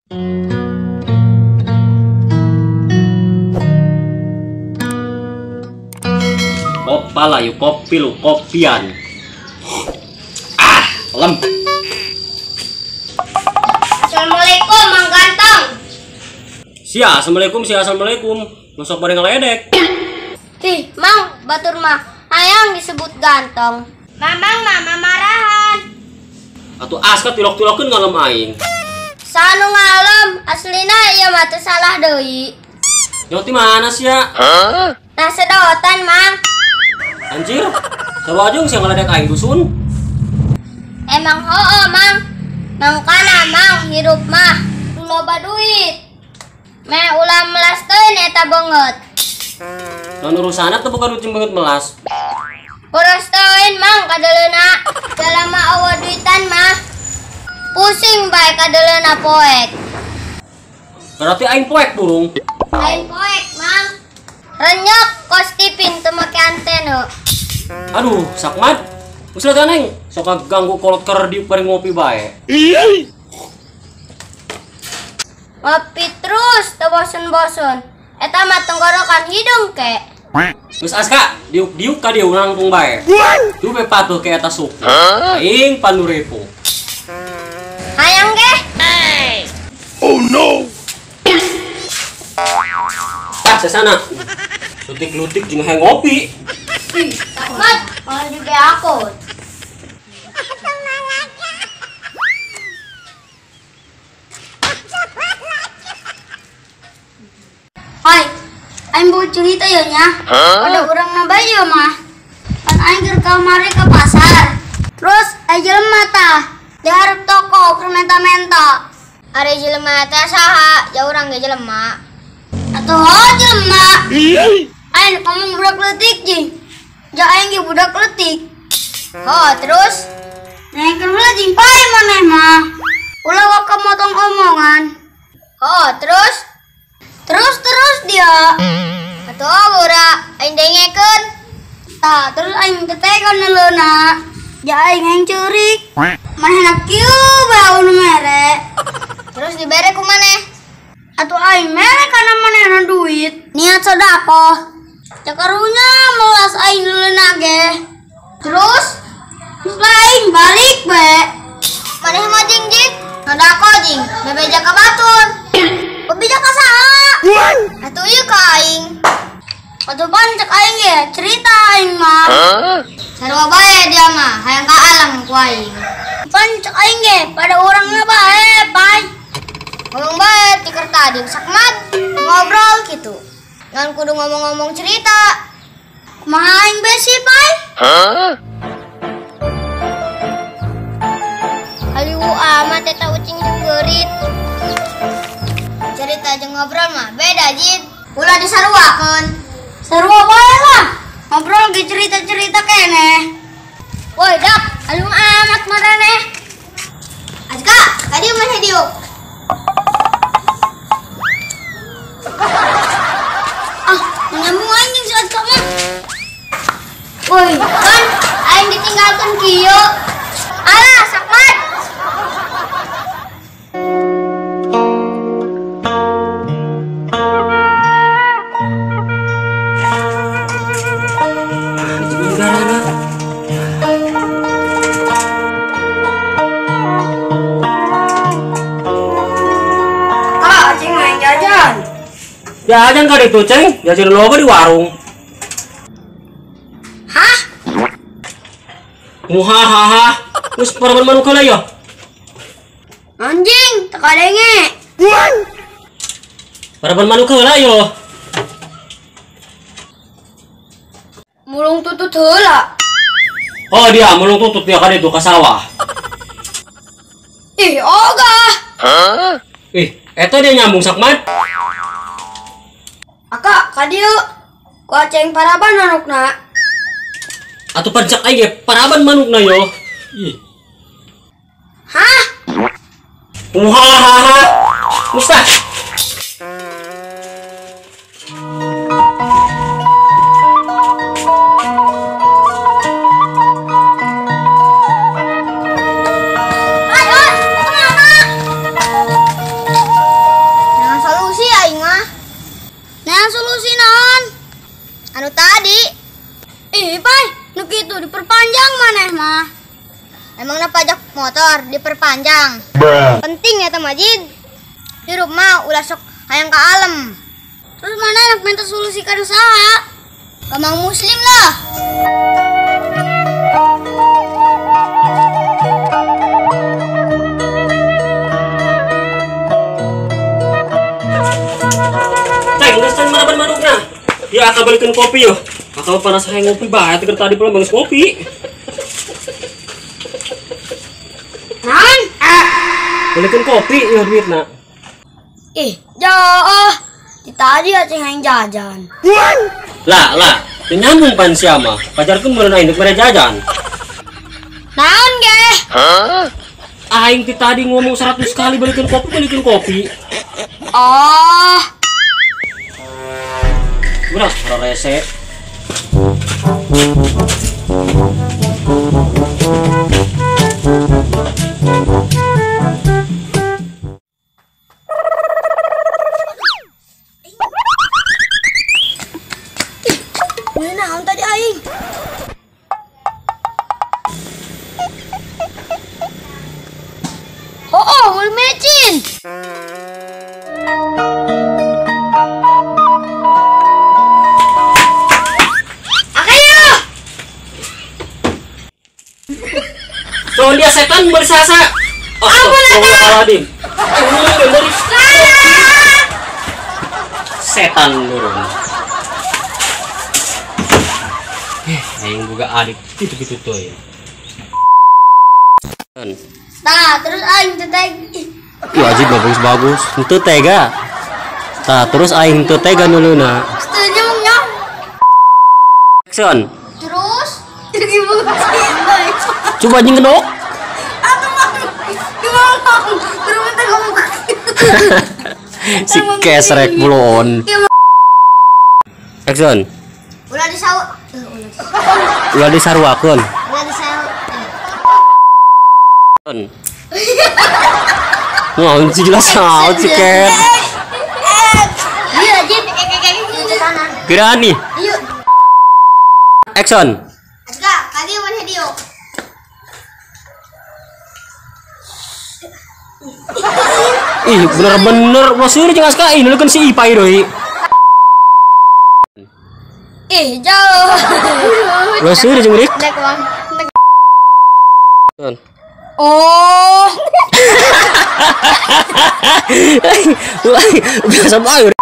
Kopala yuk kopi lu kopian. Ah, lem. Assalamualaikum Mang Ganteng. Sia, assalamualaikum, sia, assalamualaikum. Masuk bareng ngeledek. Ih, Mang, batur mah hayang disebut ganteng. Mamang mama marahan. Atuh aska tilok-tilokeun ngalem aing. Sanu ngalem, aslina ieu mah teu salah deui. Nyawa ti mana sia? Nah sedotan, Mang. Anjir, sarua jeung sia ngaledek aing dusun. Emang hooh, Mang. Mangkana Mang hirup mah loba duit. Meh ulah melas teuing eta beungeut. Naon urusanna teu boga duit jeung beungeut melas. Boros teuing Mang kadeleuna. Selama eueuh duitan mah pusing bae kadeleuna poek. Berarti aing poek burung. Aing poek, Mang. Renyok kos tipin teu make antena. Aduh, sakmat. Geus lah neng, sok ganggu kolot keur diuk bari ngopi bae. Ngopi terus teu bosen-bosen. Eta mah tenggorokan hidung ke. Geus aska, diuk-diuk ka dieu nangtung bae. Duh be patuh ke eta suku. Aing panurepo. Hayang ge. Oh no. Tah sesana. Lutik-lutik jeung hayang ngopi. Mat, malah juga aku. Hai, aing mau cerita ya nya. Ada orang nambah ya mah. Kan aing keur kamari ke pasar. Terus aya jelema tah di hareup toko keur menta-menta. Ari jelema teh saha? Ya urang ge jelema. Atuh oh jelema. Aing ngomong budak leutik jeung. Ja aing ge budak leutik. Oh, terus naikeun heula jeung pae maneh mah. Ulah waka motong omongan. Oh, terus terus dia. Atuh bora aing dengekeun. Tah, terus aing tetekan leuna. Ja aing hayang ceurik. Manehna kieu bae nu mere. Terus dibere ku maneh? Atuh aing mere kana manehna duit. Niat sedekah. Cakarunya melas aing leuna ge. Terus aing balik be. Maneh mah jeung jing, sedekah jing, bebeja ka batur. Bebeja ka saha? Atuh ieu ka aing. Atuh pan cek aing ge, cerita aing mah. Sarua bae dia mah, hayang ka alam ku aing. Pan cek aing ge, pada urangna bae, pai. Ngomong bae ti kerta jeung sakmat, ngobrol kitu. Ngan kudu ngomong-ngomong cerita. Kumaha aing besi, pai? Haliwu amat eta ucing jeung geurit. Cerita jeung ngobrol mah beda, Jin. Ulah disaruakeun. Sarua bae lah. Ngobrol ge cerita-cerita keneh. Woi, dak, haliwu amat maraneh. Azka, tadi masih diuk. Ah, nyambung anjing si Azka mah. Woi, kan aing ditinggalkan kieu. Alah, sakmat. Jajan ka ditu, Ceng. Jajan loba di warung. Hah? Muhahaha. Geus paraban manuk heula ya. Anjing, teu kadenge. Paraban manuk heula yo. Mulung tutut heula. Oh dia mulung tutut dia ka ditu ka sawah. Ih, ogah. Ih, eta dia nyambung sakmat. Aka, ka dieu. Ku aceng paraban manukna. Atuh pancak aing ge paraban manukna yo. Ih. Hah? Muhahaha. Mustah. Ayo, kemana? Gitu diperpanjang maneh mah. Emangna pajak motor diperpanjang. Bruh. Penting ya Majid. Hirup mah ulah sok hayang ka alem. Terus mana nak minta solusi ka saha? Ka Mang Muslim lah. Ceng, geus can maraban manukna. Dia akan balikeun kopi yo. Akal panas hayang ngopi bae teh tadi pulang bangus ngopi. Naon? Balikeun kopi yo duitna. Ih, jauh. Di tadi aceng hayang jajan. Lah, teu nyambung pan sia mah. Pajarkeun meureun aing deuk mere jajan. Naon ge? Aing ti tadi ngomong 100 kali balikeun kopi, balikeun kopi. Oh. Udah, rese. Naon tadi aing? Oh, mau mecin. Tuh dia setan bersasa. Astagfirullahaladzim. Setan nurun. Aing boga adik gitu-gitu tuh ya. Nah, terus aing teu tega. Ih, ajib bagus-bagus. Henteu tega. Tah, terus aing teu tega nuluna. Setuju nya. Action. Terus coba anjing kedok. Si kesrek bulon. Action. Ulah disau. Ulah disaruakeun. Ulah disau. Wah, ini jelas naon si Ken. Iya, Jin. Gerani. Iya. Action. Aska, kali mana dia? Ih, bener-bener masih jeung Aska ih nulikeun si Ipai deui. Ih, jauh. Ulah seueur jeung Rik. Oh. Biasa bae.